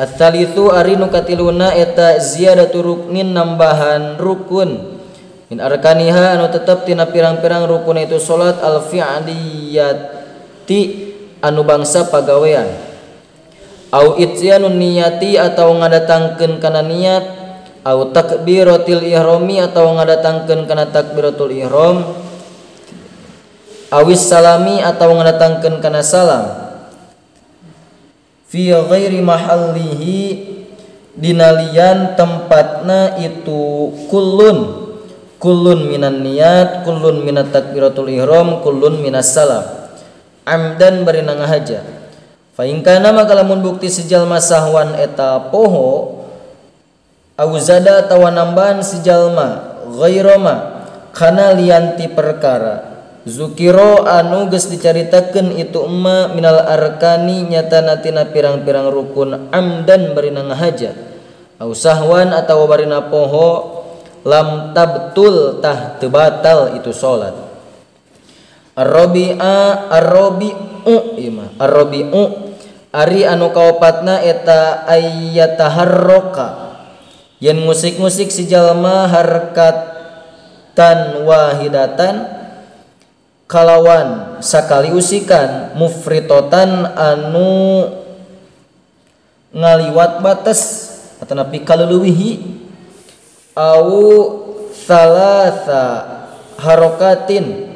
Ats-tsalitsu ari nu katiluna eta ziyadatu ruknin nambahan rukun min arkaniha anu tetep tina pirang-pirang rukun itu salat al fi'liyati anu bangsa pagawean au ityanun niyati atau ngadatangkeun kana niat au takbiratil ihrami atau ngadatangkeun kana takbiratul ihram awis salami atau ngadatangkeun kana salam fi ghairi mahallihi dinalian tempatna itu kullun kullun minan niat kullun minat takbiratul ihram kullun minas salam amdan bari ngahaja fa in kana maka lamun bukti sejalma sahwan eta poho au zada atawa nambahan sejalma ghairama kana lianti perkara zukiro anu geus dicaritakeun itu emma minal arkani nyatana tina pirang-pirang rukun amdan barina ngahaja au sahwan atawa barina poho lam tabtul tah teu batal itu salat. Arrabi'a arrabi'u imah arrabi'u ari anu kaopatna eta ayyataharroka yen musik-musik si jalma harkatan wahidatan kalawan sakali usikan mufritotan anu ngaliwat batas atanapi kaleuwihi au thalatha harokatin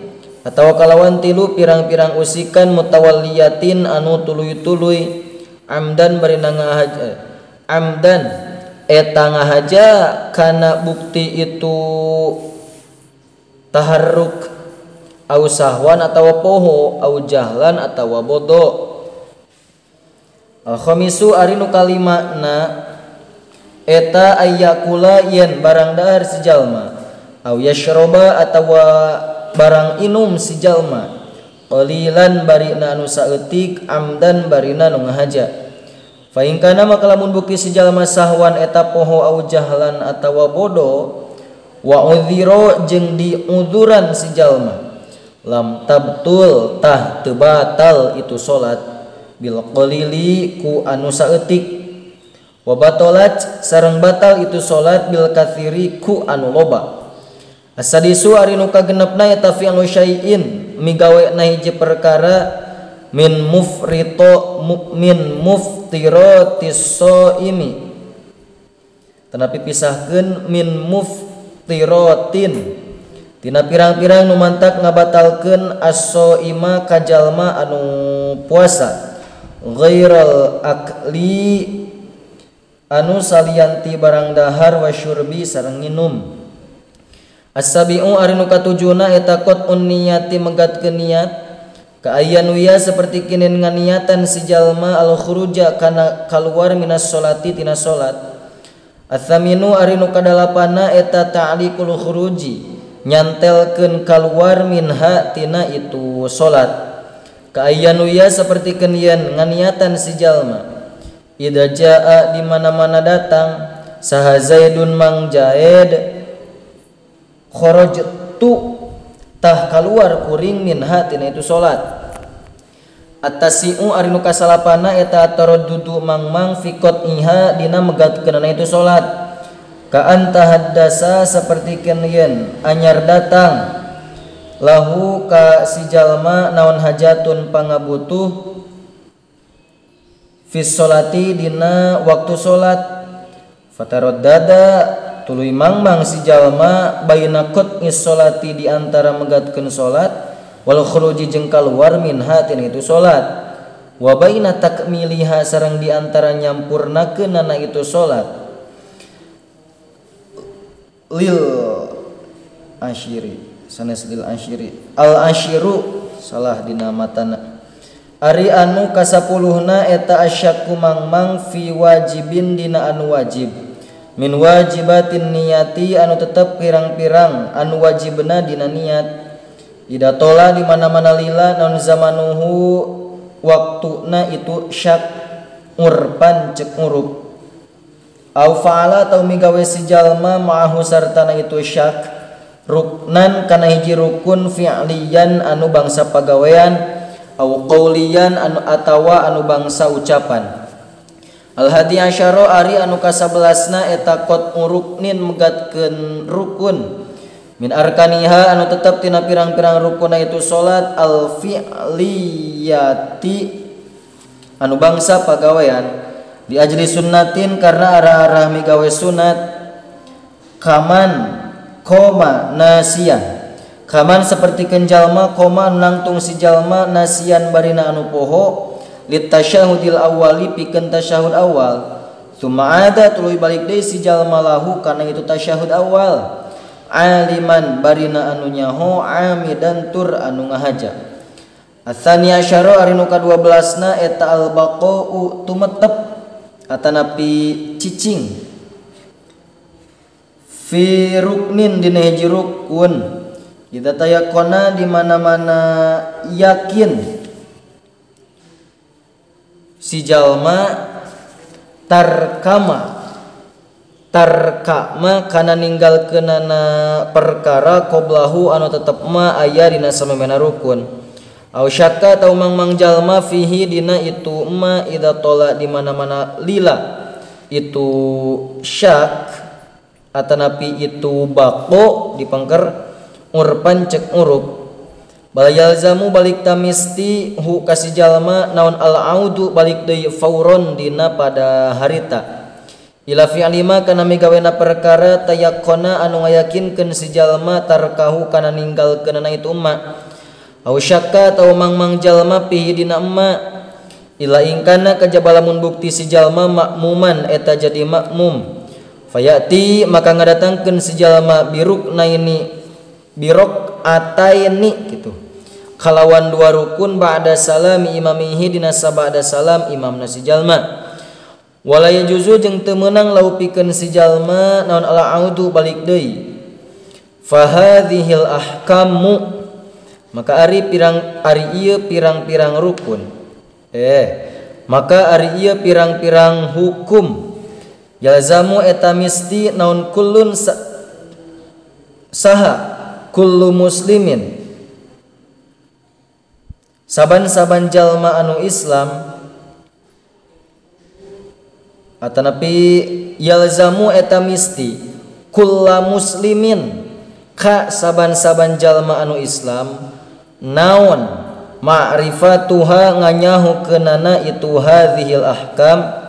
atau kalawan tilu pirang-pirang usikan mutawalliyatin anu tuluy-tuluy amdan barina ngahaja amdan eta ngahaja kana bukti itu taharruk au sahwan atawa poho au jahlan atawa bodoh. Al khamisu ari nu kalimana eta ayyakula yen barang dahar si jalma au yashroba atawa barang inum si jalma qalilan barina anu saeutik amdan barina nu ngahaja fa in kana maka lamun bukti si jalma sahwan eta poho au jahlan atawa bodoh wa udzira jeung diuduran si jalma lam tabtul tah teu batal itu salat bil qalili ku anu saeutik wa batalat sareng batal itu salat bil katsiri ku anu loba. Asadisu ari nu kagenepna eta fi'lu syai'in migawe na hiji perkara min mufrito min muftiratis shaimi tanapi pisahkeun min muftiratin tina pirang-pirang nu mantak ngabatalkeun as-shaima ka jalma anu puasa ghairal akli anu salianti barang dahar wa syurbi sareng nginum. As-sabi'u ari nu katujuna eta qat'un niyati megatkeun niat kaayan wiya saperti kinin nganiatan si jalma al khuruja kana kaluar minas sholati tina salat. Ats-tsaminu ari nu kadalapana eta ta'liqul khuruji nyantelkeun kaluar minha tina itu salat kaayan wiya saperti yen nganiatan si jalma idza jaa di mana-mana datang saha Zaidun mang Zaid kharajtu tah kaluar kuring minha tina itu salat. At-tasi'u ari nu kasalapana eta taraddudu mangmang fi qat'iha dina megatkeunana itu salat ka anta haddasa saperti yen anyar datang lahu ka si jalma naon hajatun pangabutuh fi sholati dina waktu salat fataraddada tuluy mangmang si jalma baina qat'i sholati di antara megatkeun salat wal khuruji jeung kaluar minha tina itu salat wa baina takmiliha sareng di antara nyampurnakeunana itu salat lil asyiri sanes lil asyiri al asyiru salah dina matana ari anu kasapuluhna eta asyakku mangmang fi wajibin dina anu wajib min wajibatin niyati anu tetep pirang-pirang anu wajibna dina niat ida tola di mana-mana lila non zamanuhu waktuna itu syak urpan cek urup au fa'ala atau migawe si jalma ma'ahu sartana itu syak ruknan kana hiji rukun fi'liyan anu bangsa pagawean au qauliyan anu atawa anu bangsa ucapan. Al hadi asyara ari anu ka-11na eta qat ruknin megatkeun rukun min arkaniha anu tetep tina pirang-pirang rukunna itu salat al fi'liyati anu bangsa pagawean di ajli sunnatin karena arah-arah migawe sunat kaman koma nasian kaman seperti jalma koma nangtung si jalma nasian barina anu poho litasyahudil awali pikeun tasyahud awal summa ada tuluy balik deui si jalma lahu kana itu tasyahud awal aliman barina anu nyaho amidan tur anu ngahaja. Atsani asyara ari nu ka-12 na eta al baqau tumetep atanapi cicing fi ruknin dina hiji rukun idza tayaqona di mana-mana yakin si jalma tarkama tarkama kana ninggalkeunana perkara qoblahu anu tetep ma aya dina samemehna rukun au syakka atau mang-mang jalma fihi dina itu ma idza tola di mana-mana lila itu syak atanapi itu bako dipengker urpan cek urup bal yalzamu balik tamisti hu kasih jalma naon al audu balik deui fauron dina pada harita ila fi'lima kana migawena perkara tayaqona anu ngayakinkeun si jalma tarkahu kana ninggalkeunana itu ma au syakka atau mang-mang jalma pihi dina emma ila ingkana kajaba lamun bukti si jalma makmuman eta jadi makmum fayati maka ngadatangkeun si jalma biruknaini birok ataini gitu kalawan dua rukun ba'da salami imamihi dina sabada salam imamna si jalma wala yajuzu jeung teu meunang lau pikeun si jalma naon ala audu balik deui fa hadhil ahkamu maka ari pirang ari ieu pirang-pirang rukun maka ari ieu pirang-pirang hukum yalzamu eta misti naon kullun saha kullu muslimin saban-saban jalma anu Islam atanapi yalzamu eta misti kulla muslimin ka saban-saban jalma anu Islam naon ma'rifatuha nganyahu keunana itu hadhil ahkam